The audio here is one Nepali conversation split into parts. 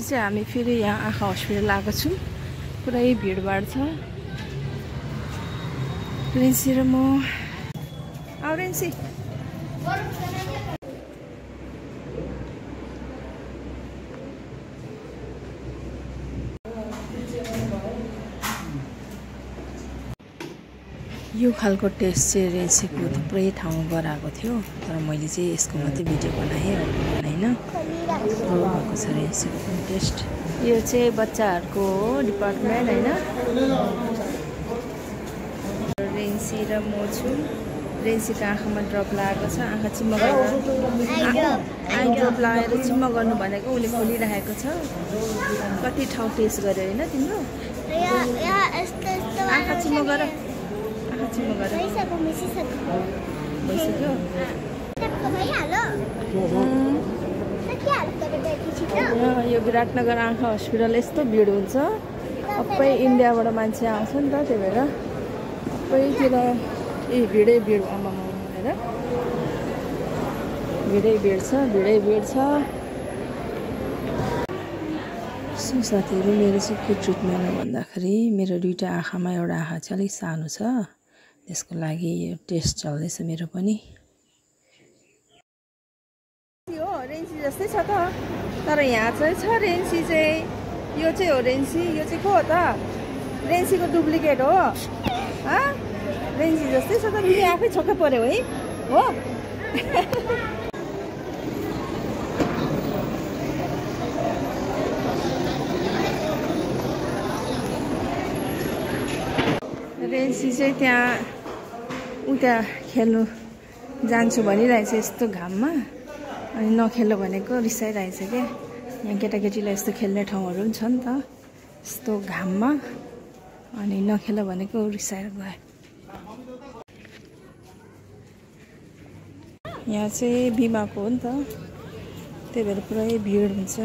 चाहिँ हामी फेरि यहाँ आँखा हस्पिटल आएको छौँ। पुरै भिडभाड छ। रेन्सी र म आऊ रेन्सी। यो खालको टेस्ट चाहिँ रेन्सीको थुप्रै ठाउँमा गराएको थियो, तर मैले चाहिँ यसको मात्रै भिडियो बनाएँ, होइन। भएको छ रेन्सीको पनि टेस्ट। यो चाहिँ बच्चाहरूको डिपार्टमेन्ट, होइन। रेन्सी र म छु। रेन्सीको आँखामा ड्रप लगाएको छ। आँखा चिम्म गरेर आई ड्रप लगाएर चिम्म गर्नु भनेको उसले खोलिरहेको छ। कति ठाउँ टेस्ट गर्यो होइन तिम्रो? आँखा चिम्म गर। यो विराटनगर आँखा हस्पिटल यस्तो भिड हुन्छ। सबै इन्डियाबाट मान्छे आउँछ नि त, त्यही भएर सबैतिर भिडै भिड। आमामा हेर, भिडै भिड छ। सो साथीहरू, मेरो चाहिँ के ट्रिटमेन्ट हो भन्दाखेरि मेरो दुईवटा आँखामा एउटा आँखा चाहिँ अलिक सानो छ, त्यसको लागि यो टेस्ट चल्दैछ मेरो पनि। यो रेन्सी जस्तै छ त, तर यहाँ चाहिँ छ रेन्सी चाहिँ। यो चाहिँ हो रेन्सी, यो चाहिँ को हो त? रेन्सीको डुप्लिकेट हो। रेन्सी जस्तै छ त, तिमी आफै छक्कै पर्यो है हो। रेन्सी चाहिँ त्यहाँ खेल्नु जान्छु भनिरहेछ यस्तो घाममा, अनि नखेल्नु भनेको रिसाइरहेछ क्या। यहाँ केटाकेटीलाई यस्तो खेल्ने ठाउँहरू पनि छ नि त, यस्तो घाममा, अनि नखेल भनेको रिसाएर गयो। यहाँ चाहिँ बिमाको हो नि त, त्यही भएर पुरै भिड हुन्छ।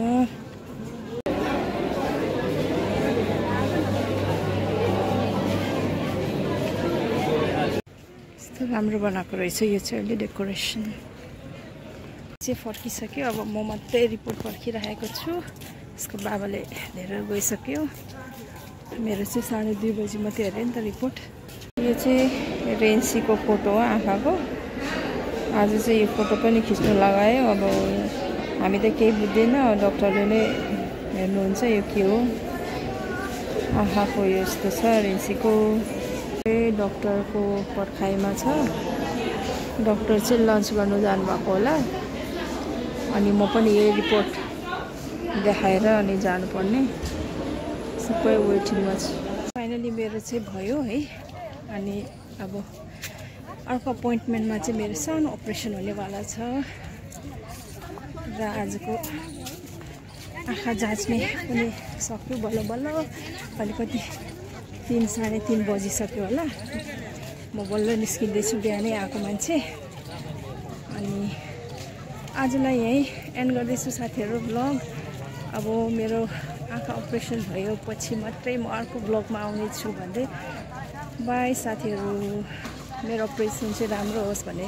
राम्रो बनाएको रहेछ यो चाहिँ अहिले डेकोरेसन चाहिँ। फर्किसक्यो, अब म मात्रै रिपोर्ट पर्खिरहेको छु। यसको बाबाले हेरेर गइसक्यो। मेरो चाहिँ 2:30 बजी मात्रै हेरेँ नि त रिपोर्ट। यो चाहिँ रेन्सीको फोटो हो आँखाको। आज चाहिँ यो फोटो पनि खिच्नु लगायो। अब हामी त केही बुझ्दैन, डक्टरले नै हेर्नुहुन्छ यो के हो। आँखाको यस्तो छ रेन्सीको। डक्टरको पर्खाइमा छ। डक्टर चाहिँ लन्च गर्नु जानुभएको होला, अनि म पनि यही रिपोर्ट देखाएर अनि जानुपर्ने। सबै वेटिङमा छ। फाइनली मेरो चाहिँ भयो है। अनि अब अर्को अपोइन्टमेन्टमा चाहिँ मेरो सानो अपरेसन हुनेवाला छ। र आजको आँखा जाँच्ने पनि सक्यो बल्ल बल्ल। अलिकति 3 साढे 3 बजिसक्यो होला। म बल्ल निस्किँदैछु, बिहानै आएको मान्छे। अनि आजलाई यहीँ एन्ड गर्दैछु साथीहरू ब्लग। अब मेरो आँखा अपरेसन भयो पछि मात्रै म अर्को ब्लगमा आउने छु भन्दै। बाई साथीहरू। मेरो अपरेसन चाहिँ राम्रो होस् भन्ने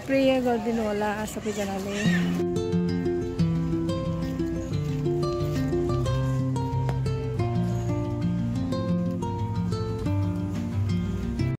प्रेयर गरिदिनु होला सबैजनाले।